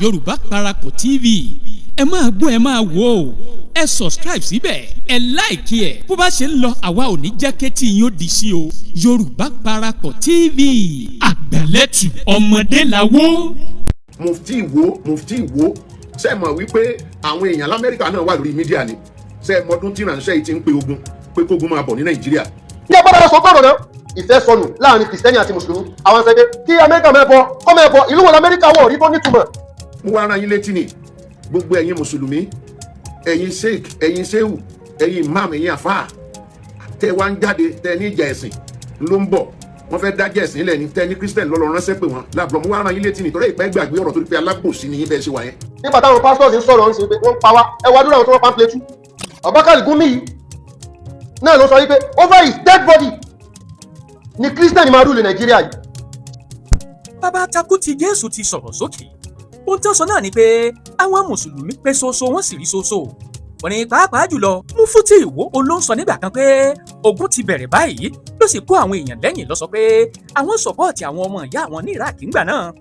Yorùbá Parapọ̀ TV. Ẹ máa gbọ́, ẹ máa wò ó. Ẹ subscribe síbẹ̀, ẹ like ẹ̀. Bó bá ṣe ń lọ, àwa ò ní jẹ́ kétí yín ó di sí o. Yorùbá Parapọ̀ TV, àgbàlẹ́tù ọmọdé làwọ́. Mufti Ìwó, Mufti Ìwó, ṣe mọ̀ wípé àwọn èèyàn lamẹ́ríkà náà wà lórí media ni? Ṣe mọdún tí ìránṣẹ́ yìí ti ń pe ogun pé kógun máa bọ̀ ní Nàìjíríà? Ní ẹgbẹ́ bá sọ gbọ́dọ̀ náà, ìfẹ́ sọnù láàrin Kìrìsìtẹ́nì àti Mùsùlùmí. Àwọn sọ pé kí Amẹ́ríkà mẹ́bọ kọ́ mẹ́bọ, ìlú wọn lamẹ́ríkà wọ̀ rí tó nítumọ̀. Mo wá rán yín létí ni, gbogbo ẹ̀yin mùsùlùmí, ẹ̀yin sheik, ẹ̀yin sehu, ẹ̀yin imam, ẹ̀yin àfáà tẹ́ wá ń jáde, tẹ́ ní ìjà ẹ̀sìn ló ń bọ̀, wọ́n fẹ́ dájẹ́ ẹ̀sìn lẹ̀ ní, tẹ́ ní Christian lọ́lọ́ ránṣẹ́ pé wọ́n láàbùrọ̀. Mo wá rán yín létí ni torí ìpẹ́ gbàgbé ọ̀rọ̀, torí pé alábòsí ni yín bẹ́ẹ̀ ṣe wà yẹn. Nígbà táwọn pastors ń sọ̀rọ̀ ń sìn pé wọ́n ń pa wá, ẹ wá dúró, àwọn tó wọ́n pa ń Plateau. Abubakar Gumi yìí náà ló sọ wípé over his dead body ni Christian máa rule Nàìjíríà yìí. Bàbá takú ti Jésù ti sọ̀rọ̀ sókè. Ohun tó sọ náà ni pé àwọn mùsùlùmí pé ṣoṣo, wọ́n sì rí ṣoṣo. Wọ́n ní pàápàá jùlọ Mufti Ìwó olóńsọ nígbà kan pé ogun ti bẹ̀rẹ̀ báyìí, ló sì kó àwọn èèyàn lẹ́yìn lọ sọ pé àwọn support àwọn ọmọ ìyá àwọn ní Iraq ńgbà náà.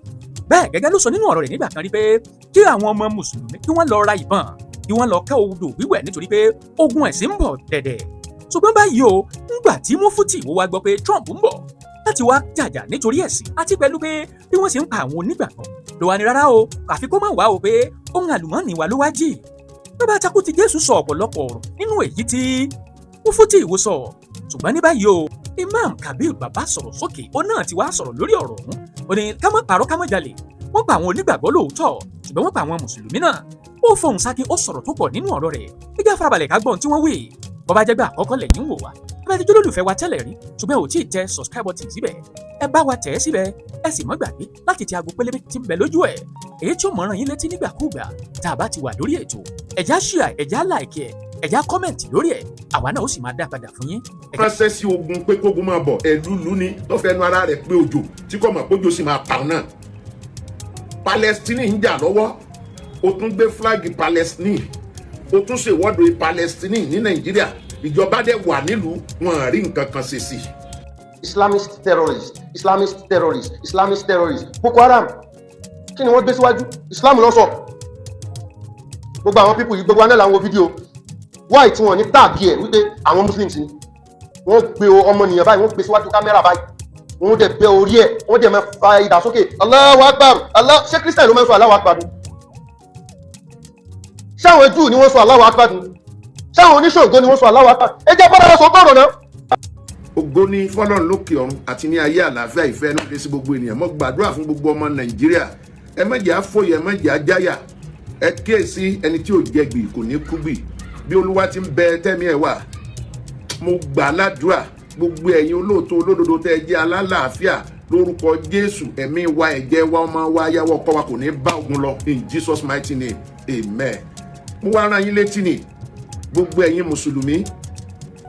Bẹ́ẹ̀ gẹ́gẹ́ ló sọ nínú ọ̀rọ̀ rẹ̀ nígbà kan rí pé kí àwọn ọmọ mùsùlùmí kí wọ́n lọ ra ìbọn, kí wọ́n lọ kẹ́ odò wíwẹ̀, nítorí pé ogun ẹ̀sìn ń bọ̀ dẹ̀dẹ̀. Ṣùgbọ́n báyìí o, ńgbà tí Mufti Ìwó wá gbọ́ pé Trump ń bọ̀ láti wá jàjà nítorí ẹ̀sìn, àti pẹ̀lú pé bí wọ́n ṣe ń pa àwọn onígbàgbọ́, ló wà ní rárá o, àfi kó má wá o, pé ohun àlùmọ́ọ́nì wa ló wá jì. Bàbá takú ti Jésù sọ ọ̀pọ̀lọpọ̀ ọ̀rọ̀ nínú èyí tí Mufti Ìwó sọ. Ṣùgbọ́n ní báyìí o, Imam Kabir bàbá sọ̀rọ̀ sókè, ó náà ti wá sọ̀rọ̀ lórí ọ̀rọ̀ ọ̀hún. Ó ní ká má parọ́, ká má jalè, wọ́n pa àwọn onígbàgbọ́ lóòótọ́, ṣùgbọ́n wọ́n pa àwọn mùsùlùmí náà. Ó fohùn sákì, ó sọ̀rọ̀ tó pọ̀ nínú ọ̀rọ̀ rẹ̀. Ẹ jẹ́ farabalẹ̀ ká gbọ́n tí wọ́n wí. Bó bá jẹ́ gbà àkọ́kọ́ lẹ́yìn ń wò wá, ẹ bá ti jólólùfẹ́ wa tẹ́lẹ̀ rí ṣùgbọ́n ò tí ì tẹ subscribe button síbẹ̀, ẹ bá wa tẹ̀ ẹ́ síbẹ̀. Ẹ sì má gbàgbé láti tẹ aago pélébé tí ń bẹ lójú ẹ̀, èyí tí ó mọ̀ràn yín létí nígbàkúùgbà tá a bá ti wà lórí ètò. Ẹ já share, ẹ já like ẹ, ẹ já comment lórí ẹ̀, àwa náà ó sì máa dá padà fún yín. Ránṣẹ́ sí ogun pé kógun máa bọ̀, ẹ̀lúlu ni tó fẹ́ nu ara rẹ̀ pé òjò tí kò mọ̀ pójò sì máa pa òun náà. Palestine ń jà lọ́wọ́, ó tún gbé flag Palestine, ó tún ṣèwọ́de Palestine ní Nàìjíríà. Ìjọba dẹ̀ wà nílùú, wọn rí nǹkan kan ṣe sí. Islamist terrorist, Islamist terrorist, Islamist terrorist, Boko Haram, kí ni wọ́n gbé síwájú? Islam ló sọ. Gbogbo àwọn people yìí, gbogbo wa náà làwọn wo fídíò why tí wọ́n ní tag ẹ̀ wípé àwọn Muslims ni wọ́n gbé ọmọnìyàn báyìí, wọ́n gbé síwájú kámẹ́rà báyìí, wọ́n dẹ̀ bẹ́ orí ẹ̀, wọ́n dẹ̀ máa fa idà sókè, Allahu Akbar, Allah. Ṣé Christian ló máa ń sọ Allahu Akbar ni? Ṣé àwọn Júù ni wọ́n sọ Allahu Akbar ni? Ṣé àwọn oníṣògo ni wọ́n sọ Allahu Akbar? Ẹ jẹ́ bọ́dọ̀ sọ gbọ́dọ̀ náà. Ògo ní fọlọ́run lókè ọ̀run, àti ní ayé, àlàáfíà, ìfẹ́ inú dé sí gbogbo ènìyàn. Mo gbàdúrà fún gbogbo ọmọ Nàìjíríà, ẹ má jẹ́ àfòyẹ, ẹ má jẹ́ àjáyà. Ẹ kíyèsí, ẹni tí ò jẹgbì kò ní kúgbì. Bí Olúwa ti ń bẹ tẹ́mi ẹ̀ wà, mo gbà ládùúrà, gbogbo ẹ̀yin olóòótọ́, olódodo tẹ́ ẹ jẹ́ alálàáfíà, lórúkọ Jésù, ẹ̀mí wa, ẹ̀jẹ̀ wa, ọmọ wa, ayáwó, ọkọ wa kò ní bá ogun lọ, in Jesus' mighty name, amen. Mo wá rán yín létí ni, gbogbo ẹ̀yin mùsùlùmí,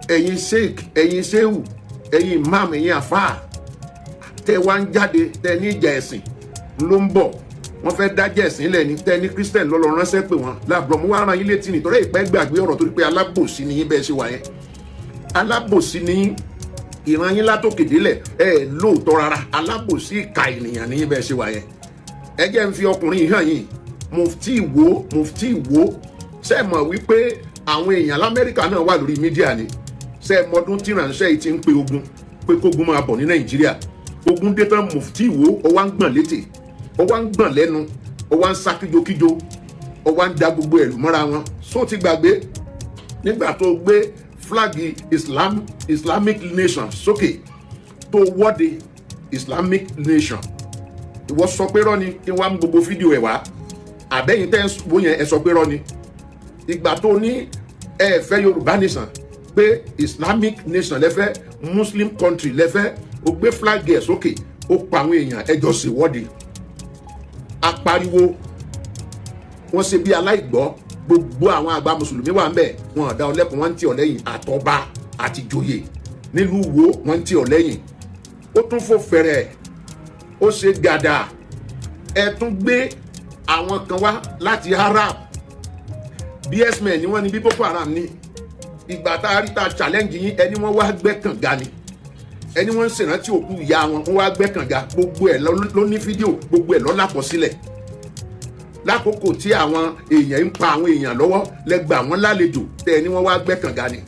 ẹ̀yin sheik, ẹ̀yin sehu, ẹ̀yin imam, ẹ̀yin àfáà tẹ́ wá ń jáde, tẹ́ ní ìjà ẹ̀sìn ló ń bọ̀, wọ́n fẹ́ dájẹ́ ẹ̀sìn lẹ̀ ní, tẹ́ ní Christian lọ́lọ́ ránṣẹ́ pé wọ́n láàbùrọ̀. Mo wá rán yín létí ni torí ìpẹ́ gbàgbé ọ̀rọ̀, torí pé alábòsí ni yín bẹ́ẹ̀ ṣe wà yẹn. Alábòsí ni yín, ìran yín látòkè délẹ̀, ẹ lóòótọ́ rárá. Alábòsí, ìka ènìyàn ni yín bẹ́ẹ̀ ṣe wà yẹn. Ẹ jẹ́ ń fi ọkùnrin yìí hàn yín, Mufti Ìwó. Mufti Ìwó, ṣe mọ̀ wípé àwọn èèyàn lamẹ́ríkà náà wà lórí media ni? Ṣe mọdún tí ìránṣẹ́ yìí ti ń pe ogun pé kógun máa bọ̀ ní Nàìjíríà? Ogun dé tán, Mufti Ìwó, ó wá ń gbọ̀n létè, ó wá ń gbọ̀n lẹ́nu, ó wá ń sá kíjokíjo, ó wá ń da gbogbo ẹ̀lú mọ́ra wọn. Só ti gbàgbé nígbà tó gbé flag Islam, Islamic nation sókè, tó wọ́de Islamic nation? Ìwọ sọ pé rọ́ ni kí wọ́n á mú gbogbo fídíò ẹ̀ wá. Àbẹ́yìn tẹ́ ń wò yẹn, ẹ sọ pé rọ́ ni. Ìgbà tó ní ẹ fẹ́ Yorùbá nation, pé Islamic nation lẹ́fẹ́, Muslim country lẹ́fẹ́, ó gbé flag ẹ̀ sókè, ó pa àwọn èèyàn, ẹjọ́ ṣèwọ́de, apariwo, wọ́n ṣe bí aláìgbọ́. Gbogbo àwọn àgbà mùsùlùmí wà ń bẹ̀, wọn àdá ọlẹ́kùn, wọ́n ń tì ọ́ lẹ́yìn, àtọba àti joyè nílùú wo, wọ́n ń tì ọ́ lẹ́yìn. Ó tún fò fẹ̀rẹ̀, ó ṣe gàdà. Ẹ tún gbé àwọn kan wá láti Arab, bsmen ni wọ́n ní bí Boko Haram ní. Ìgbà tá a rí ta challenge yín, ẹni wọ́n wá gbẹ́ kànga ni, ẹni wọ́n ń ṣèrántí òkú ìyá wọn, wọ́n wá gbẹ́ kànga. Gbogbo ẹ̀ ló ní fídíò, gbogbo ẹ̀ ló lákọsílẹ̀. Lákòókò tí àwọn èèyàn ń pa àwọn èèyàn lọ́wọ́, lẹ́gbàá wọn lálejò tẹ́ ẹ ní wọ́n wá gbẹ́ kànga ni.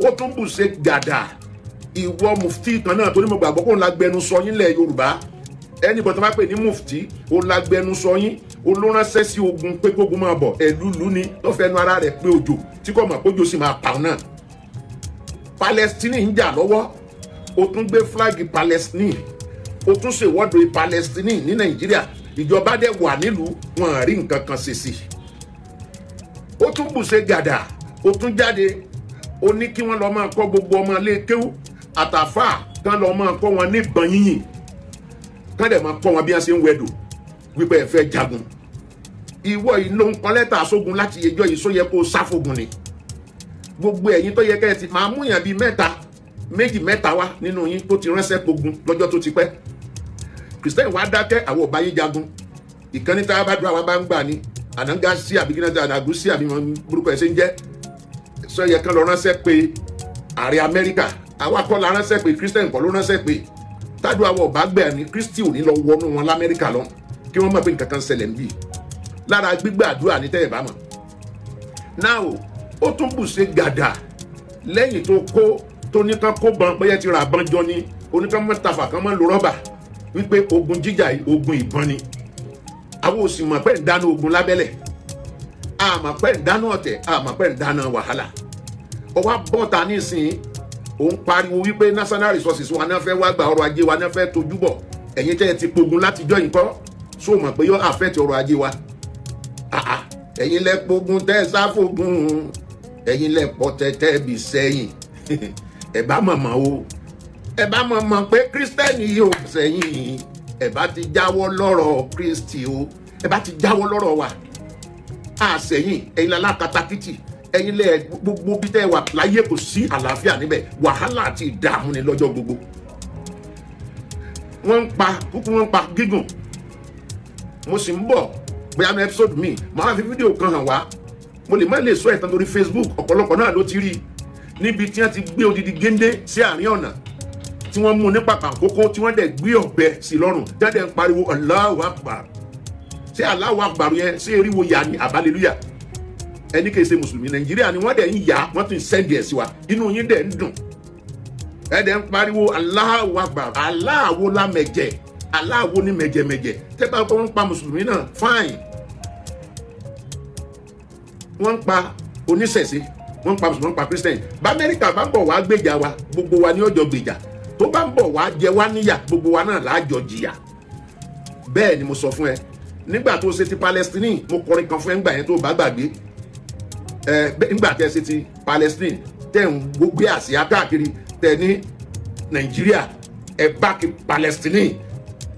Ó tún bù ṣe gàdà. Ìwọ mufti kan náà, torí mo gbàgbọ́ kó ń la gbẹnusọ yín lẹ̀ Yorùbá, ẹnì bọ̀ tó bá pè ní mufti, ó la gbẹnusọ yín, ó ló ránṣẹ́ sí ogun pé kógun máa bọ̀. Ẹ̀lúlu ni tó fẹnu ara rẹ̀ pé òjò tí kò mọ̀ kójò sì máa pa òun náà. Palestine ń jà lọ́wọ́, ó tún gbé flag Palestine, ó tún ṣèwọ́de Palestine ní Nàìjíríà. Ìjọba dẹ̀ wà nílùú, wọn rí nǹkan kan ṣe sí. Ó tún bùṣe gàdà, ó tún jáde, ó ní kí wọ́n lọ máa kọ́ gbogbo ọmọ ilé kéwú àtàfà kán lọ máa kọ́ wọn níbọn yínyìn, kán dẹ̀ máa kọ́ wọn bí wọ́n ṣe ń wẹ̀dò, wípé ẹ fẹ́ jagun. Ìwọ yìí ló ń kọ lẹ́tà sógun láti ẹjọ́ yìí, só yẹ kó sáfógun ni? Gbogbo ẹ̀yin tó yẹ kẹ́ ẹ ti máa mú yàn bíi mẹ́ta, méjì, mẹ́ta wá nínú yín tó ti ránṣẹ́ pogun lọ́jọ́ tó ti pẹ́. Kìrìsìtẹ́nì wa dákẹ́, àwọn ò bá yín jagun. Ìkànnì tá a bá dúró, àwa bá ń gbà ní ànágá sí àbí kí náà àgùn sí àbí burúkú ẹ̀ ṣe ń jẹ́. Sọ yẹ kán lọ ránṣẹ́ pé ààrẹ Amẹ́ríkà? Àwa kọ́ la ránṣẹ́ pé Christian kọ́ ló ránṣẹ́ pé tádùn àwọn ọba gbẹ̀ ní Kristi ò ní lọ wọnú wọn l'Amẹ́ríkà lọ, kí wọ́n mọ̀ pé nǹkan kan ṣẹlẹ̀ ń bì lára gbígbàdúrà ní tẹ́yẹ̀ bá mọ̀ náà. Ó tún bù ṣe gàdà lẹ́yìn tó kó tó ní kán kó bọn, bóyá ti ra bọn jọ ni, oníkan mọ́tàfà kan mọ́ lo rọ́bà, wípé ogun jíjà yìí, ogun ìbọn ni. Àwọn ò sì mọ̀ pé ń dáná ogun lábẹ́lẹ̀, àmọ̀ pé ń dáná ọ̀tẹ̀, àmọ̀ pé ń dáná wàhálà. Ọwọ́ bọ́ta nísìnyí, òun pariwo wípé national resources wa náà fẹ́ wá gba, ọrọ̀ ajé wa náà fẹ́ tójú bọ̀. Ẹ̀yin tẹ́ ẹ ti pogun látijọ́ yìí kọ́, só mọ̀ pé yóò affect ọrọ̀ ajé wa? Ẹ̀yin lẹ pogun tẹ́ ẹ sáfògùn, ẹ̀yin lẹ pọ̀ tẹ́tẹ́ bí sẹ́yìn. Ẹ bá mọ̀mọ́ o, ẹ bá mọ̀mọ́ pé Kírísítẹ́nì yóò sẹ́yìn. Ẹ bá ti jáwọ́ lọ́rọ̀ Kristi o, ẹ bá ti jáwọ́ lọ́rọ̀ wa àsẹ̀yìn. Ẹ̀yin lálákatakítì, ẹ̀yin lẹ gbogbo bí tẹ́ ẹ wà láyé, kò sí àlàáfíà níbẹ̀. Wàhálà àti ìdààmú ni lọ́jọ́ gbogbo. Wọ́n ń pa kúkú, wọ́n ń pa gígùn. Mo sì ń bọ̀, bóyá ní episode mi, màá fi fídíò kan hàn wá. Mo lè má lè sọ ẹ̀tàn lórí Facebook, ọ̀pọ̀lọpọ̀ náà ló ti rí i, níbi tí wọ́n ti gbé odidi géńdé sí àárín ọ̀nà, tí wọ́n mú ní pàpà kókó, tí wọ́n dẹ̀ gbé ọ̀bẹ sí lọ́rùn jáde, ń pariwo "Allahu Akbar". Ṣé "Allahu Akbar" yẹn, ṣé eriwo yà ni àbálẹ́lúyà? Ẹni kìí ṣe mùsùlùmí Nàìjíríà ni wọ́n dẹ̀ ń yà, wọ́n tún send ẹ̀ sí wa. Inú yín dẹ̀ ń dùn, ẹ dẹ̀ ń pariwo "Allahu Akbar". Aláwo la mẹ̀jẹ̀, aláwo ní mẹ̀jẹ̀mẹ̀jẹ̀. Tẹ́ bá wọ́n ń pa mùsùlùmí náà, fine. Wọ́n ń pa oníṣẹ̀ṣe, wọ́n ń pa mùsùlùmí, wọ́n ń pa Christian. Bá Amẹ́ríkà bá ń bọ̀ wá gbèjà wa, gbogbo wa ní ọjọ́ gbèjà. Tó bá ń bọ̀ wá jẹ wá níyà, gbogbo wa náà láàjọ jìyà. Bẹ́ẹ̀ ni mo sọ fún ẹ. Nígbà tó ṣe ti Palestine, mo kọrin kan fún ẹ ńgbà yẹn, tó bá gbàgbé ẹ. Nígbà tẹ́ ṣe ti Palestine, tẹ́ ń gbé àsíá káàkiri, tẹ́ ní Nàìjíríà ẹ bá kí Palestine,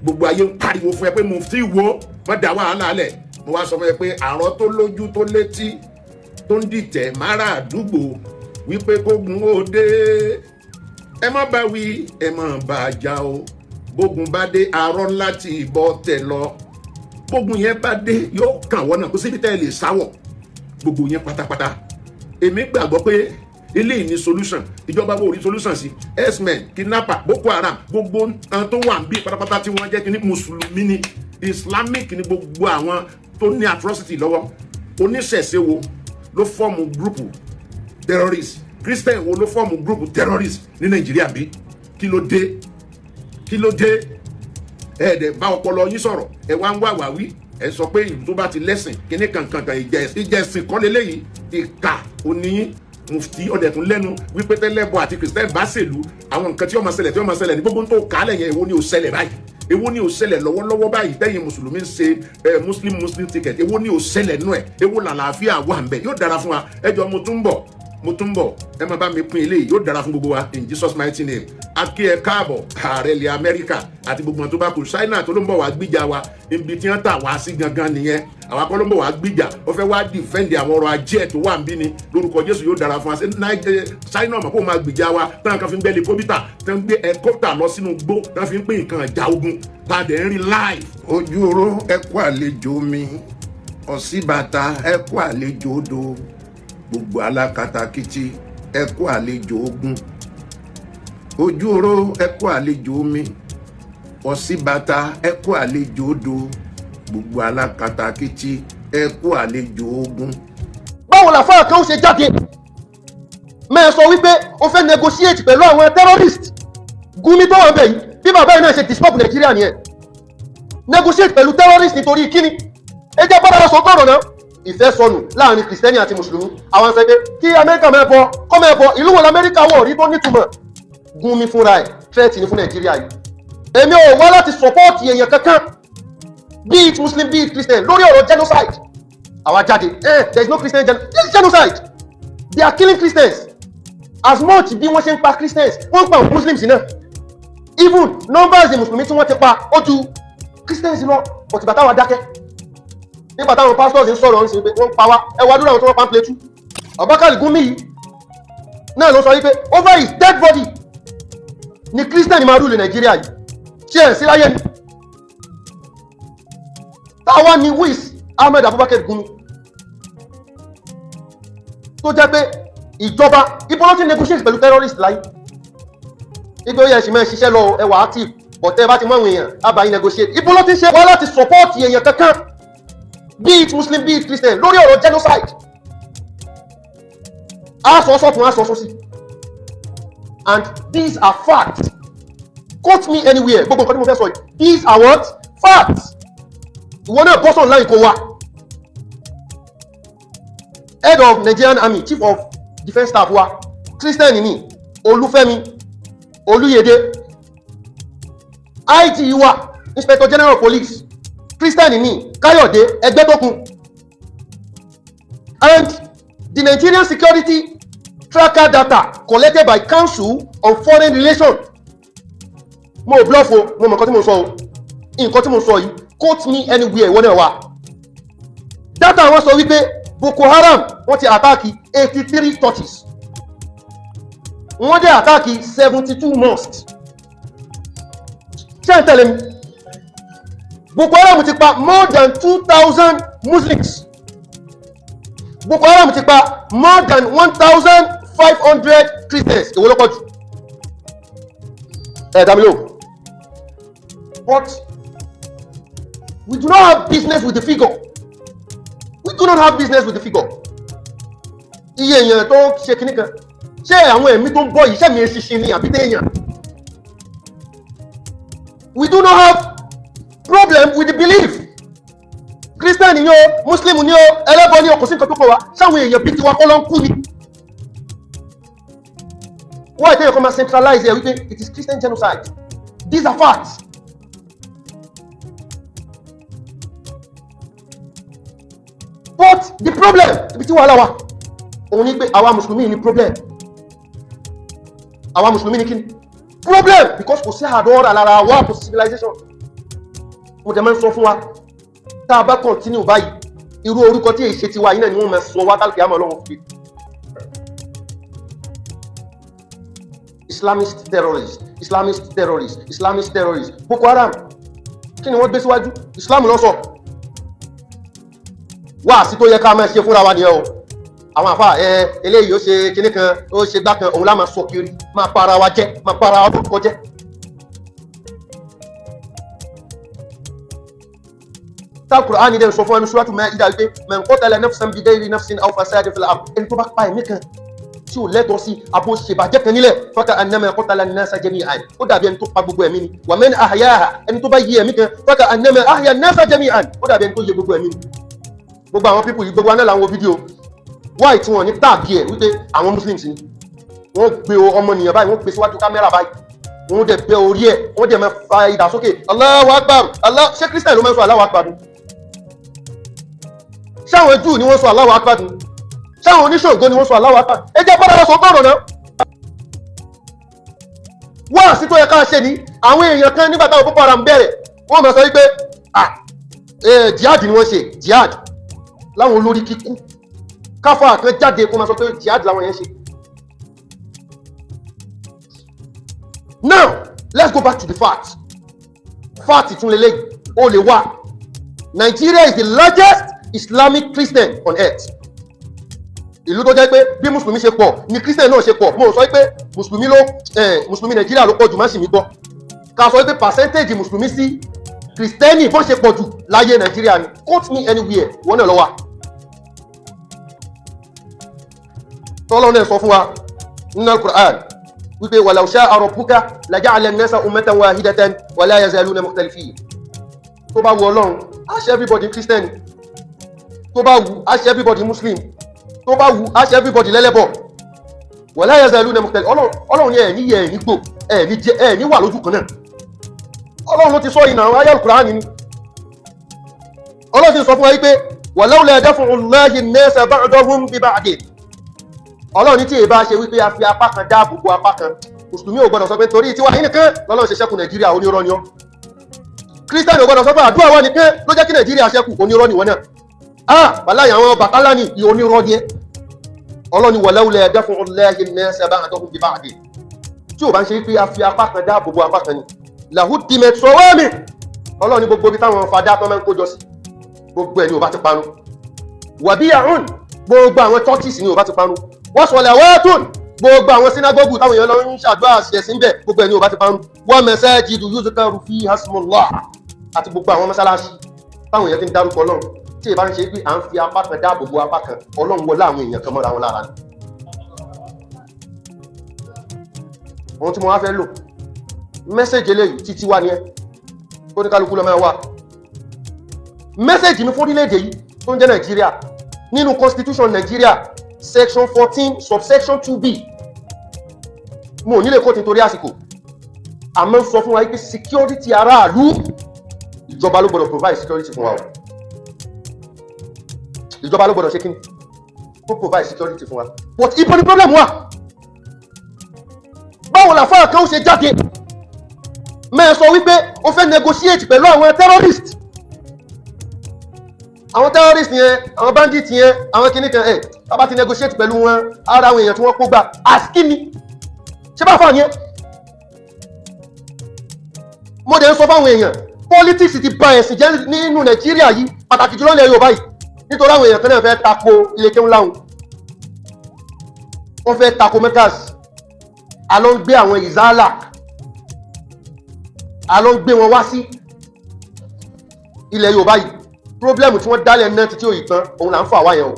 gbogbo ayé ń pariwo fún ẹ pé mufti wo wọ́n dá wàhálà lẹ̀. Mo wá sọ fún ẹ pé àrọ́ tó lójú tó létí tó ń dìtẹ̀ mára àdúgbò wípé kógun ó dé, ẹ má bá wí, ẹ má bá jà o. Bógun bá dé, arọ́ ńlá tí ìbọn tẹ̀ lọ. Bógun yẹn bá dé, yóò kàn wọ́n náà. Kó síbi tẹ́ ẹ lè sáwọ̀ gbogbo yẹn pátápátá. Èmi gbàgbọ́ pé eléyìí ní solution. Ìjọba wo rí solution sí herdsmen, kidnapper, Boko Haram, gbogbo nǹkan tó wà ń bí pátápátá tí wọ́n jẹ́ kí ní mùsùlùmí ni, Islamic ni, gbogbo àwọn tó ní atrocity lọ́wọ́. Oníṣẹ̀ṣe wo ló form group terrorist? Christian wo ló form group terrorist ní Nàìjíríà bí? Kí ló dé? Kí ló dé? Ẹ dẹ̀ bá ọpọlọ yín sọ̀rọ̀. Ẹ wá ń wá wàwí, ẹ sọ pé ìlú tó bá ti lẹ́sìn kíní kankan ìjà ẹ̀sìn kọ́ leléyìí. Ìkà oníyín, mufti ọdẹ tún lẹ́nu wípé tẹ́lẹ̀bọ àti Christian bá ṣèlú, àwọn nǹkan tí ó máa ṣẹlẹ̀, tí ó máa ṣẹlẹ̀ ní gbogbo tó kálẹ̀ yẹn. Èwo ni ò ṣẹlẹ̀ báyìí? Èwo ni ò ṣẹlẹ̀ lọ́wọ́lọ́wọ́ báyìí tẹ́yìn mùsùlùmí ń ṣe Muslim Muslim ticket? Èwo ni ò ṣẹlẹ̀ nú ẹ̀? Èwo làlàáfíà wà ń bẹ̀? Yóò dára fún wa. Ẹ jọ, mo tún bọ̀, mo tún bọ̀. Ẹ máa bá mi pín eléyìí. Yóò dára fún gbogbo wa in Jesus' mighty name. A kí ẹ káàbọ̀, ààrẹ ilẹ̀ Amẹ́ríkà àti gbogbo wọn tó bá kù. China tó ló ń bọ̀ wá gbìjà wa, ibi tí wọ́n tà wá sí gangan nìyẹn. Àwa kọ́ ló ń bọ̀ wá gbìjà, ó fẹ́ wá defend àwọn ọrọ̀ ajé ẹ̀ tó wà ń bí ni. Lórúkọ Jésù, yóò dára fún wa. China mọ̀ kó máa gbìjà wa, táwọn kan fi ń gbé helicopter, tí wọ́n gbé helicopter lọ sínú igbó, tí wọ́n fi ń pín nǹkan ìjà ogun, tá a dẹ̀ ń rí live. Ojú oró, ẹ kú àlejò mi. Ọ̀sibàtà, ẹ kú àlejò odò. Gbogbo alákatakítí, ẹ kú àlejò ogun. Ojú oró, ẹ kú àlejò mi. Ọ̀sibàtà, ẹ kú àlejò odò. Gbogbo alákatakítí, ẹ kú àlejò ogun. Báwo làfáà kan ó ṣe jáde mẹ́ẹ̀ sọ wípé ó fẹ́ negotiate pẹ̀lú àwọn terrorist? Gumi tó wà ń bẹ̀ yìí, bí bàbá yìí náà ṣe disturb Nàìjíríà nìyẹn. Negotiate pẹ̀lú terrorist nítorí kíni? Ẹ jẹ́ bára sọ tọ̀rọ̀ náà. Ìfẹ́ sọnù láàrin Kìrìsìtẹ́nì àti Mùsùlùmí. Àwọn sọ pé kí Amẹ́ríkà máa bọ̀, kọ́ máa bọ̀. Ìlú wo lamẹ́ríkà wọ̀ rí tó nítumọ̀? Gumi fúnra ẹ̀, threat ní fún Nàìjíríà yìí. Èmi ò wá láti support èèyàn kankan, be it Muslim, be it Christian, lórí ọ̀rọ̀ genocide. Àwa jáde, there is no Christian this is genocide. They are killing Christians. As much bí wọ́n ṣe ń pa Christians, wọ́n ń pa àwọn Muslims náà. Even numbers Mùsùlùmí tí wọ́n ti pa ó ju Christians lọ. But ìgbà táwa dákẹ́, nígbà táwọn pastors ń sọ̀rọ̀ ń sìn pé wọ́n ń pa wá, ẹ wá dúró, àwọn tí wọ́n pa ń Plateau. Abubakar Gumi yìí náà ló sọ wípé over his dead body ni Christian máa rule Nàìjíríà yìí. Ṣé ẹ̀ sí láyé ni táwa ni wis Ahmed Abubakar Gumi tó jẹ́ pé ìjọba ibo ló ti negotiate pẹ̀lú terrorist láyé? Ibi ó yẹ ṣì máa ṣiṣẹ́ lọ, ẹ wà active, but ẹ bá ti mú àwọn èèyàn, á bá yín negotiate. Ibo ló ti ṣe wá láti support èèyàn kankan, be it Muslim, be it Christian, lórí ọ̀rọ̀ genocide? Á sọ sọ́tún, á sọ sósì, and these are facts. Quote me anywhere. Gbogbo nǹkan tí mo fẹ́ sọ yìí, these are what? Facts. Ìwọ náà bọ́ online kó wa. Head of Nigerian Army, Chief of Defence Staff wa, Christian ni, Olúfẹ́mi Olúyẹdẹ. IG wa, Inspector General of Police, Christian ni, Káyọ̀dé Ẹgbẹ́tókun. And the Nigerian Security Tracker data collected by Council on Foreign Relations. Mo ò bluff o, mo mọ̀ nǹkan tí mo sọ o. Nǹkan tí mo sọ yìí, quote me anywhere. Ìwọ náà wà. Data wọn sọ wípé Boko Haram, wọ́n ti attack 83 churches, wọ́n dẹ̀ attack 72 mosques. Ṣé ń tẹ̀lé mi? Boko Haram ti pa more than 2,000 Muslims. Boko Haram ti pa more than 1,500 Christians. Èwo ló pọ̀ jù? Ẹ dá mi lóhùn. But we do not have business with the figure. We do not have business with the figure. Iye èèyàn tó ṣe kinní kan, ṣé àwọn ẹ̀mí tó ń bọ̀ yìí, ṣẹ́mi eṣinṣin ni àbí téèyàn? We do not have problem with the belief. Christian ni o, Muslim ni o, ẹlẹ́bọ ni o, kò sí nǹkan tó kọ̀ wá. Sáwọn èèyàn bíi tiwa kọ́ ló ń kú ni? Wọ́n ìtẹ́yẹ̀ kan máa centralize ẹ̀ wípé it is Christian genocide. These are facts. But the problem, ibi tí wàhálà wà, òun ni pé àwa Mùsùlùmí ní problem. Àwa Mùsùlùmí ní kíni? Problem, because kò sí àdọ́rà lára wa, kò sí civilization. Mo dẹ̀ máa ń sọ fún wa, tá a bá continue báyìí, irú orúkọ tí èyí ṣe tiwa yìí náà ni wọ́n máa sọ wá tálùkì àmọ́ Ọlọ́run fi. Islamist terrorist, Islamist terrorist, Islamist terrorist. Boko Haram, kí ni wọ́n gbé síwájú? Islam ló sọ. Wáàsí tó yẹ ká máa ṣe fúnra wa nìyẹn o. Àwọn àfa ẹ, eléyìí ó ṣe kinní kan, ó ṣe gbá kan, òun lá máa sọ kiri, máa para wa jẹ, máa para wa lórúkọ jẹ. Tá Kùránì dẹ̀ sọ fún ẹnu Suratu Maida wípé man qatala nafsan bighayri nafsin aw fasadin fil ard, ẹni tó bá pa ẹ̀mí kan tí ò lẹ́tọ̀ọ́ sí, àbò ṣèbàjẹ́ kan nílẹ̀, faka annama qatala an-nasa jami'an, ó dàbí ẹni tó pa gbogbo ẹ̀mí ni. Wa man ahyaha, ẹni tó bá yí ẹ̀mí kan, faka annama ahya an-nasa jami'an, ó dàbí ẹni tó yẹ gbogbo ẹ̀mí ni. Gbogbo àwọn people yìí, gbogbo wa náà làwọn fídíò wáì tí wọ́n ní tàbí ẹ̀ wípé àwọn Muslims ni. Wọ́n gbé ọmọnìyàn báyìí, wọ́n gbé síwájú kámẹ́rà báyìí, wọ́n dẹ̀ bẹ́ orí ẹ̀, wọ́n dẹ̀ máa fa idà sókè, Allahu Akbar, Allah. Ṣé Christian ló máa ń sọ Allahu Akbar ni? Ṣáwọn Júù ni wọ́n sọ Allahu Akbar ni? Ṣáwọn oníṣògo ni wọ́n sọ Allahu Akbar? Ẹ jẹ́ bọ́dọ̀ sọ gbọ́dọ̀ náà. Wá sí tó yẹ ká ṣe ni. Àwọn èèyàn kan, nígbà táwọn Boko Haram bẹ̀rẹ̀, wọ́n máa sọ wípé ah jihad ni wọ́n ṣe, jihad láwọn olórí kíkú. Káfà kan jáde kó máa sọ pé jihad làwọn yẹn ṣe. Now let's go back to the facts. Fact tún lélẹ́yìí, ó lè wà. Nigeria is the largest Islamic Christian on earth. Ìlú tó jẹ́ pé bí Mùsùlùmí ṣe pọ̀ ni Christian náà ṣe pọ̀. Mo sọ pé Mùsùlùmí ló Mùsùlùmí Nàìjíríà ló pọ̀ jù, má sì mí gbọ́. Ká sọ pé percentage Mùsùlùmí sí Kristẹni bọ́n ṣe pọ̀ jù láyé Nàìjíríà ni. Quote me anywhere, wọ́n náà lọ wà. Tọ́lọ́ náà sọ fún wa nínú Al-Qur'an wípé walau sha'a rabbuka laja'ala an-nasa ummatan wahidatan wala yazaluna mukhtalifin. Tó bá wù Ọlọ́run, á ṣe everybody Christian. Tó bá wù, á ṣe everybody Muslim. Tó bá wù, á ṣe everybody lẹ́lẹ́bọ̀. Wala yazaluna mukhtalifin. Ọlọ́run ní ẹ̀ ní yẹ, ẹ̀ ní gbò, ẹ̀ ní jẹ, ẹ̀ ní wà lójú kan náà. Ọlọ́run ló ti sọ ìnà ayé Al-Qur'an ni. Ọlọ́run ti sọ fún wa wípé walawla daf'u Allahi an-nasa ba'dahum bi ba'din. Ọlọ́run ní tí èyí bá ṣe wípé a fi apá kan dáàbò bo apá kan, mùsùlùmí ò gbọdọ̀ sọ pé torí tiwa yìí nìkan lọ́lọ́run ṣe ṣẹ́kù Nàìjíríà, onírọ́ ni ọ́. Kírísítẹ́nì ò gbọdọ̀ sọ pé àdúrà wa nìkan ló jẹ́ kí Nàìjíríà ṣẹ́kù, onírọ́ ni wọ́n náà. Ah, wàláyé àwọn bàtálá ni, onírọ́ ni ẹ́. Ọlọ́run ní walawla daf'u Allahi an-nasa ba'dahum bi ba'din, tí ò bá ń ṣe wípé a fi apá kan dáàbò bo apá kan ni, lahuddimat sawami. Ọlọ́run ní gbogbo ibi táwọn fadá tó máa ń kójọ sí, gbogbo ẹ̀ ni ò bá ti parun. Wàbíyàrún, gbogbo àwọn churches ni ò bá ti parun. Wọ́n salawatun, gbogbo àwọn synagogue táwọn èèyàn lọ ń ṣàdúrà ṣẹ̀sìn bẹ̀, gbogbo ẹ̀ ni ò bá ti parun. Wa masajidu yuzkaru fiha ismullah, àti gbogbo àwọn mọ́sálásí táwọn èèyàn ti ń dárúkọ Ọlọ́run, tí ì bá ń ṣe pé à ń fi apá kan dáàbò bo apá kan. Ọlọ́run wọlé àwọn èèyàn kan mọ́ra wọn lára ni. Ohun tí mo wá fẹ́ lò message eléyìí títí wá ní ẹ kó ní kálukú lọ máa wà. Message mi fún orílẹ̀-èdè yìí tó ń jẹ́ Nàìjíríà, nínú constitution Nàìjíríà, section 14 subsection 2B, mo ò nílè kó ti torí àsìkò, àmọ́ ń sọ fún wa pé security aráàlú, ìjọba ló gbọdọ̀ provide security fún wa o. Ìjọba ló gbọdọ̀ ṣe kíni? Kó provide security fún wa. But ibo ni problem wà? Báwo làfáà kan ó ṣe jáde mẹ́ẹ̀ sọ wípé ó fẹ́ negotiate pẹ̀lú àwọn terrorist? Àwọn terrorist yẹn, àwọn bandit yẹn, àwọn kìnnì kan ẹ̀ bá ti negotiate pẹ̀lú wọn, ara àwọn èèyàn tí wọ́n kó gbà àsìkíni ṣé bá fà ní ẹ́. Mo dẹ̀ ń sọ fáwọn èèyàn, politics ti ba ẹ̀sìn jẹ́ nínú Nàìjíríà yìí, pàtàkì jùlọ ilẹ̀ Yorùbá yìí, nítorí àwọn èèyàn kan náà fẹ́ tako ilé kéwọ́n láwọn, wọ́n fẹ́ tako Markaz. A lọ ń gbé àwọn ìzálà, a lọ ń gbé wọn wá sí ilẹ̀ Yorùbá yìí. Problem tí wọ́n dálẹ̀ náà títí òyì tán, òun là ń fà wá yẹn o.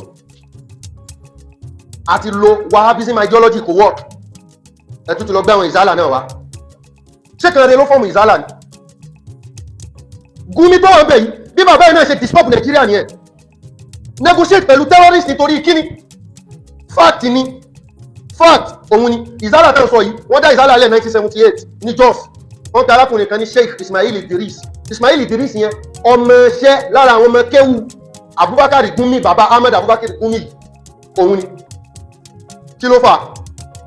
A ti lo Wahhabism ideology, kò work. Ẹ tún ti lọ gbé àwọn ìzálà náà wá. Ṣé kan rẹ ló form ìzálà ni? Gumi tó wà ń bẹ̀ yìí, bí bàbá yìí náà ṣe disturb Nàìjíríà nìyẹn, negotiate pẹ̀lú terrorist nítorí kíni? Fact ni, fact òun ni ìzálà náà sọ yìí. Wọ́n dá ìzálà lẹ̀ 1978 ní Jos. Wọ́n pe arákùnrin kan ní Sheikh Ismail Idris. Ismail Idris yẹn, ọmọọṣẹ́ lára àwọn ọmọ kéwu Abubakar Gumi, baba Ahmed Abubakar Gumi òun ni. Kí ló fà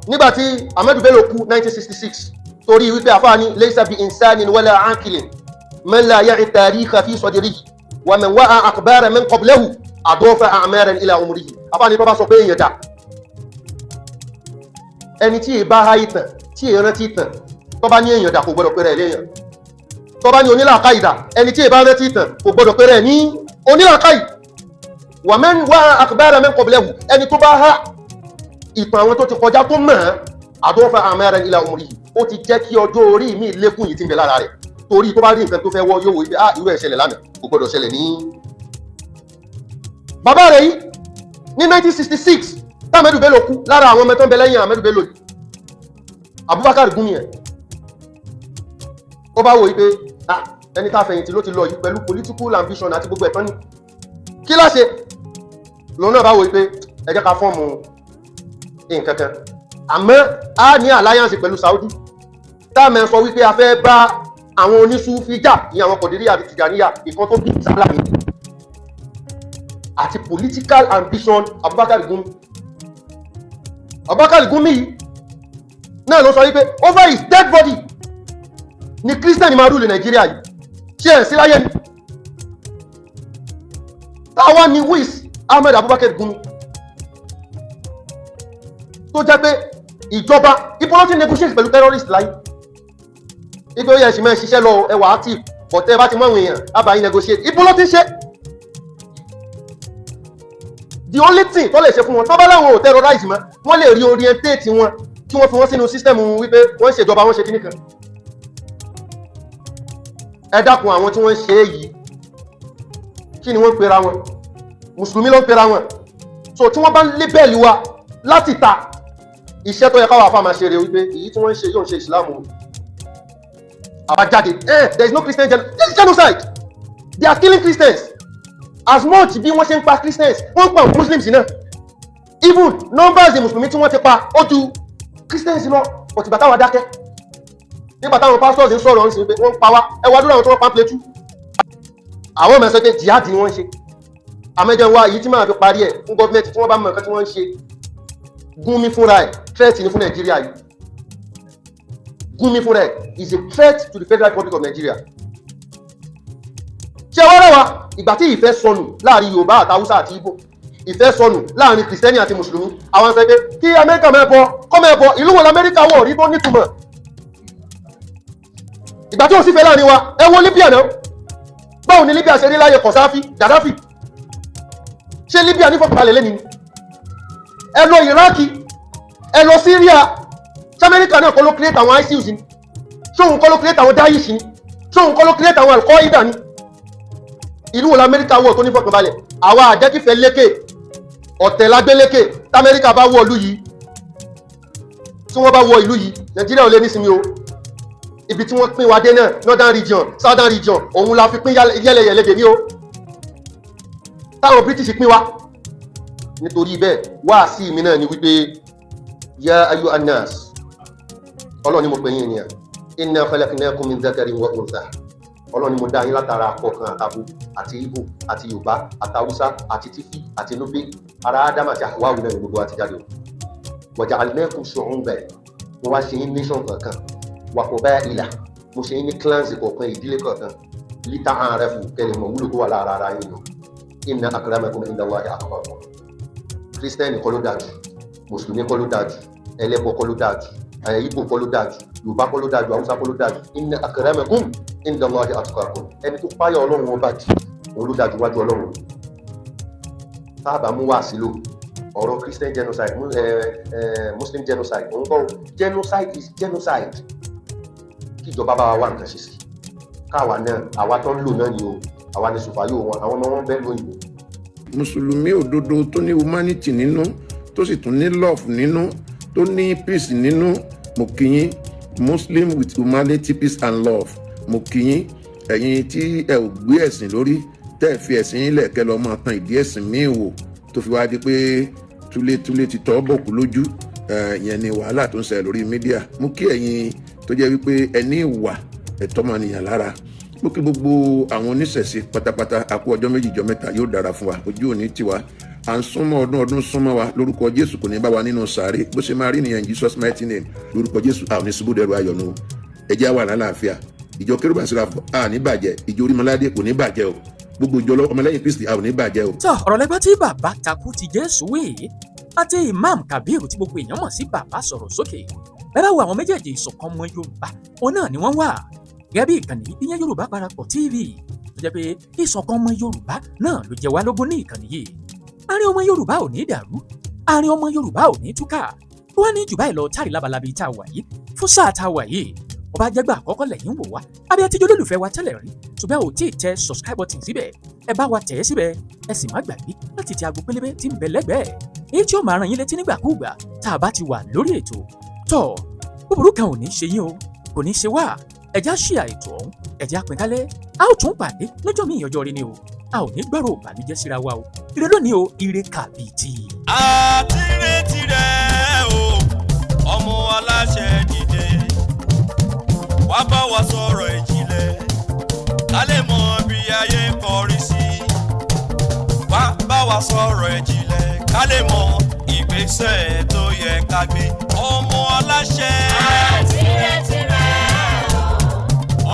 nígbà tí Ahmed Bello kú 1966? Torí wípé àfáàní laysa bi insanin wala aqilin man la ya'i tarikha fi sadrihi wa man wa'a akhbara man qablahu adafa a'maran ila umrihi. Àfáàní tó bá sọ pé èèyàn dà, ẹni tí ì bá ha ìtàn, tí ì rántí ìtàn, tó bá ní èèyàn dà, kò gbọdọ̀ pé rẹ̀ léèyàn. Tó bá ní onílàákàyè dà, ẹni tí ì bá rántí ìtàn kò gbọdọ̀ pé rẹ̀ ní onílàákàyè. Wa man wa'a akhbara man qablahu, ẹni tó bá ha ìtàn àwọn tó ti kọjá tó mọ̀ ọ́n, adafa a'maran ila umrihi, ó ti jẹ́ kí ọjọ́ orí mi lékún yìí ti ń bẹ lára rẹ̀, torí tó bá rí nǹkan tó fẹ́ wọ́, yóò wò wípé ah, irú ẹ̀ ṣẹlẹ̀ lánàá, kò gbọdọ̀ ṣẹlẹ̀ ní. Bàbá rẹ̀ yìí ní 1966 támẹ́dù Bello kú, lára àwọn ọmọ tó ń bẹ lẹ́yìn Ahmadu Bello yìí, Abubakar Gumi yẹn, ó bá wò wípé ah, ẹni tá a fẹ̀yìntì ló ti lọ yìí, pẹ̀lú political ambition àti gbogbo ẹ̀tọ́ ní kí láṣẹ. Lòun náà bá wò wípé ẹ jẹ́ ká form nǹkan kan, àmọ́ a ní alliance pẹ̀lú Saudi, táàmù sọ wípé a fẹ́ bá àwọn onísúfí jà ní àwọn Kọ̀díríyà àti Tìjàníyà. Ìkan tó bí sálà ní àti political ambition Abubakar Gumi. Abubakar Gumi yìí náà ló sọ wípé over his dead body ni Christian máa rule Nàìjíríà yìí. Ṣé ẹ̀ sí láyé ni? Táwa ni wis Ahmed Abubakar Gumi tó jẹ́ pé ìjọba ibo ló ti negotiate pẹ̀lú terrorist láyé? Ipe ó yẹ ẹ̀sìn máa ṣiṣẹ́ lọ, ẹwà active, but ẹ bá ti mú àwọn èèyàn á bá yín negotiate, ibo ló ti ṣe? The only thing tó lè ṣe fún wọn, tó bá láwọn ò terrorize mọ́, wọ́n lè reorientate wọn, kí wọ́n fi wọ́n sínú system wípé wọ́n ń ṣèjọba, wọ́n ṣe kíní kan. Ẹ dákun, àwọn tí wọ́n ń ṣe é yìí, kí ni wọ́n ń pera wọn? Mùsùlùmí ló ń pera wọn. So tí wọ́n bá ń label wa láti ta, iṣẹ́ tó yẹ káwọn afá máa ṣe rè wípé èyí tí wọ́n ń ṣe yóò ń ṣe ìsìlámù o. Àwa jáde, there is no Christian there is genocide. They are killing Christians as much. Bí wọ́n ṣe ń pa Christians, wọ́n ń pa àwọn Muslims náà. Even numbers mùsùlùmí tí wọ́n ti pa, ó ju Christians lọ. Òtìgbà táwọn dákẹ́, nígbà táwọn pastors ń sọ̀rọ̀ ń sìn pé wọ́n ń pa wá, ẹ wá dúró, àwọn tó wọ́n pa ń Plateau, àwọn ọmọ ẹ̀sẹ̀ pé jihad ni wọ́n ń ṣe. Àmẹ́jọ wa èyí tí máa fi parí ẹ̀ fún gọ́ọ̀mẹ̀ntì, tí wọ́n bá mọ nǹkan tí wọ́n ń ṣe, Gumi fúnra ẹ̀, threat ni fún Nàìjíríà yìí. Gumi fúnra ẹ̀ is a threat to the Federal Republic of Nigeria. Ṣé wọ́n rẹ̀ wá ìgbà tí ìfẹ́ sọnù láàrin Yorùbá àti Haúsá àti Ìgbò, ìfẹ́ sọnù láàrin Kìrìsìtẹ́nì àti Mùsùlùmí, àwọn sọ pé kí Amẹ́ríkà máa bọ̀, kọ́ máa bọ̀. Ìlú wo lamẹ́ríkà wọ̀ rí tó nítumọ̀ ìgbà tí ò sí fẹ́ láàrin wa? Ẹ wo Libya náà. Báwo ni Libya ṣe rí láyé Kọ̀sáfì, Gaddafi? Ṣé Libya ní fọkànbalẹ̀ lẹ́ni ni? Ẹ lọ Iraki, ẹ lọ Syria. Ṣé Amẹ́ríkà náà kọ́ ló create àwọn ISIS ni? Ṣóun kọ́ ló create àwọn Daesh ni? Ṣóun kọ́ ló create àwọn Al-Qaeda ni? Ìlú wo lamẹ́ríkà wọ̀ tó ní fọkànbalẹ̀? Àwa àjẹkífẹ́ lékè, ọ̀tẹ̀ lágbélékè. Tamẹ́ríkà bá wọ ìlú yìí, tí wọ́n bá wọ ìlú yìí, Nàìjíríà ò lè nísinmi o. Ibi tí wọ́n pín wa dé náà, northern region, southern region, òun la fi pín yẹ́lẹyẹ̀lẹ dè ní o, táwọn British pín wa. Nítorí bẹ́ẹ̀, wáàsí mi náà ni wípé, ya ayu anas, Ọlọ́run ni mo pè yín ènìyàn, inna khalaqnakum min dhakarin wa untha. Ọlọ́run ni mo dá yín látara akọ kan àtabo, àti Ìgbò àti Yorùbá àti Haúsá àti Tífì àti Núpé. Ara Ádámù àti Háwáwù náà ni gbogbo wa ti jáde o. Wa ja'alnakum shu'uban, mo wá ṣe yín nation kankan, wa qaba'ila, mo ṣe yín ní clans kọ̀ọ̀kan, ìdílé kọ̀ọ̀kan, lita'arafu, kẹlẹ̀ mọ̀ wúlò tó wà lára ara yín o. Inna akramakum indallahi atqakum. Kírísítẹ́nì kọ́ ló dáa jù, mùsùlùmí kọ́ ló dáa jù, ẹlẹ́bọ kọ́ ló dáa jù, Ìgbò kọ́ ló dáa jù, Yorùbá kọ́ ló dáa jù, Haúsá kọ́ ló dáa jù. Inna akramakum indallahi atqakum. Ẹni tó páyà Ọlọ́run ọba jù, òun ló dáa jù wájú Ọlọ́run. Táàbà mú wá sílò ọ̀rọ̀ Christian genocide, Muslim genocide, òun kọ́. Genocide is genocide. Kí ìjọba bá wa wá nǹkan ṣe sí, káwa náà, àwa tó ń lò náà ni o, àwa ni sùfàyò wọn, àwọn ọmọ wọn bẹ́ẹ̀ lóyìnbó. Mùsùlùmí òdodo tó ní humanity nínú, tó sì tún ní love nínú, tó ní peace nínú, mo kí yín. Muslim with humanity, peace and love, mo kí yín. Ẹ̀yin tí ẹ ò gbé ẹ̀sìn lórí, tẹ́ ẹ fi ẹ̀sìn yín lẹ̀ kẹ́ lọ́ máa tan ìdí ẹ̀sìn míì wò, tó fi wá di pé túlétúlé ti tọ́ bọ̀kú lójú, ìyẹn ni wàhálà tó ń ṣẹlẹ̀ lórí media. Mo kí ẹ̀yin tó jẹ́ wípé ẹ ní ìwà ẹ̀tọ́ ọmọnìyàn lára. Mo kí gbogbo àwọn oníṣẹ̀ṣe pátápátá. Àkú ọjọ́ 2, ọjọ́ 3, yóò dára fún wa, ojú òní tiwa. À ń súnmọ́ ọdún, ọdún súnmọ́ wa. Lórúkọ Jésù, kò ní bá wa nínú sàárè. Bó ṣe máa rí nìyẹn, in Jesus mighty name. Lórúkọ Jésù, a ò ní ṣubú dẹrù ayọ̀ nù. Ẹ jẹ́ wà lálàáfíà. Ìjọ Kérúbù Séráfù a ní bàjẹ́, ìjọ Orímọládé kò ní bàjẹ́ o, gbogbo ìjọ ọmọlẹ́yìn Kristi a ò ní bàjẹ́ o. Tọ́ ọ̀rọ̀ lẹ́gbẹ́ tí bàbá takú ti Jésù wí àti Imam Kabiru tí gbogbo èèyàn mọ̀ sí Bàbá Sọ̀rọ̀ Sókè. Bẹ́ẹ̀ bá wo àwọn méjèèjì, ìṣọ̀kan ọmọ Yorùbá òun náà ni wọ́n wà, gẹ́gẹ́ bí ìkànnì ìyẹn Yorùbá Parapọ̀ TV, tó jẹ́ pé ìṣọ̀kan ọmọ Yorùbá náà ló jẹ wá lógún ní ìkànnì yìí. Àárín ọmọ Yorùbá ò ní dàrú, àárín ọmọ Yorùbá ò ní túkà. Wọ́n ní jù báyìí lọ táàrí lábalábí tá a wà yìí fún sáà tá a wà yìí. Ó bá jẹ́gbà àkọ́kọ́ lẹ́yìn wò wá, àbí ẹ ti jẹ́ olólùfẹ́ wa tẹ́lẹ̀ rí ṣùgbọ́n ò tí ì tẹ subscribe button síbẹ̀, ẹ bá wa tẹ̀ ẹ́ síbẹ̀. Ẹ sì má gbàgbé láti tẹ aago pélébé tí ń bẹ lẹ́gbẹ̀ẹ́, èyí tí ó máa rán yín létí nígbàkúùgbà tá a bá ti wà lórí ètò. Tọ́ búburú kan ò ní ṣe yín o, kò ní ṣe wá. Ẹ̀já ṣì àìtò ọ̀hún, ẹ̀já pín kálẹ̀. A ó tún pàdé lọ́jọ́ míì, ọjọ́ rí ni o. A ò ní gbọ́rọ̀ ìbànújẹ́ síra wa o. Ire lónìí o, ire kàbìtì. Àti retí rẹ̀ o, ọmọ aláṣẹ, dìde wá bá wa sọ̀rọ̀ ìjìnlẹ̀, ká lè mọ bí ayé kọrí sí. Wá bá wa sọ̀rọ̀ ìjìnlẹ̀, ká lè mọ ìgbésẹ̀ tó yẹ ká gbé, ọmọ aláṣẹ. Àti retí rẹ̀ o,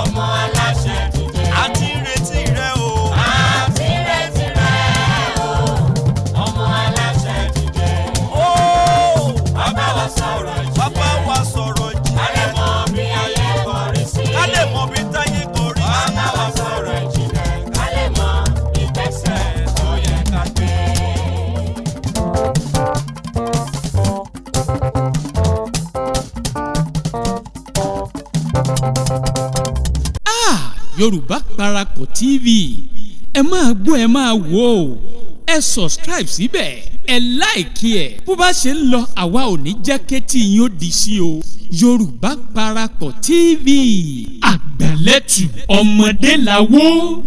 ọmọ aláṣẹ, dìde. Àti retí rẹ̀ o. Àti retí rẹ̀ o, ọmọ aláṣẹ, dìde. Ó wá bá wa sọ̀rọ̀ wá bá ìjìnlẹ̀. Wa sọ̀rọ̀ Ká lè ìjìnlẹ̀. mọ bí ayé kọrí sí. Ká lè mọ bí táyé kọrí Wá sí. bá wa sọ̀rọ̀ ìjìnlẹ̀, ká lè mọ ìgbésẹ̀ tó yẹ ká gbé. Ah! Yorùbá Parapọ̀ TV, ẹ máa gbọ́, ẹ máa wò ó. Ẹ subscribe síbẹ̀, ẹ like ẹ̀. Bó bá ṣe ń lọ, àwa ò ní jẹ́ kétí yín ó di sí o. Yorùbá Parapọ̀ TV, àgbàlẹ́tù ọmọdé làwọ̀.